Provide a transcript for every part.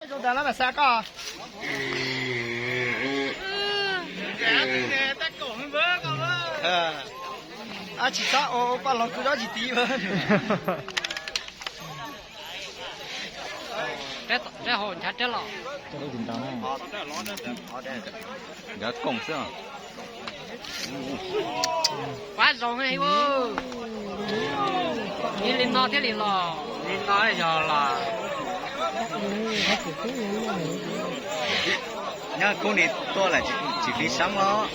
Zoo tas no mas xa koj. Ab, tsis txhob ua poj laug kuv zaub tsis tiv. Rab hau nchav rab los. Nchav koom xwb. Pab zoo, li no thiaj li los, li no yog los. Nyob khub ni tuaj lawm tsis fiv sab los.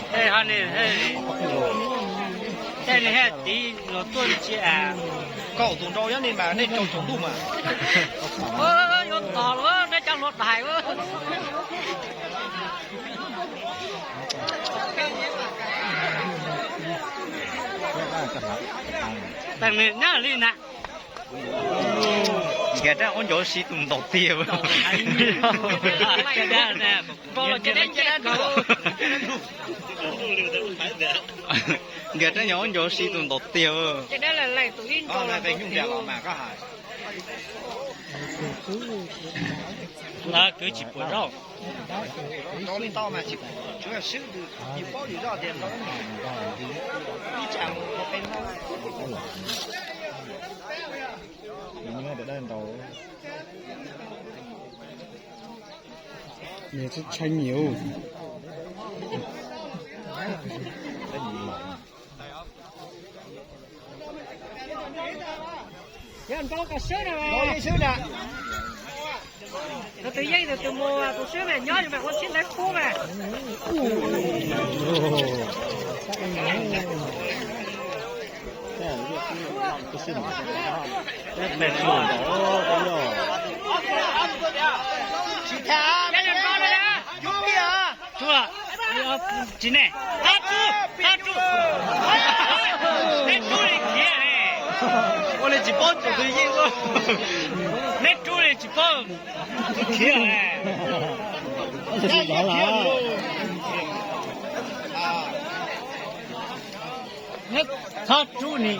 Tej li tiv los tuaj tsis a. Kaum tus nrau nyob ni mas nej rau caum ntuj mas. Yuav tos lawm, nej cov hluav taig. Nyob li na. Nkias rab ua ncauj si tus ntaus tiag. Nkias rab nyob ua ncauj si tus ntaus tiag. Kwv tsis pom zaub. Nws tsis tshee nhiều. Tus yeej tus tus mus tus swb mas nyob ua txhib ntawv kub mas. Tsis tham, tsis ne, qab rub, qab rub, neb rub li khiav, ua li tsis paub tus twg yeej, neb rub li tsis paub khiav. Txhob rub ni.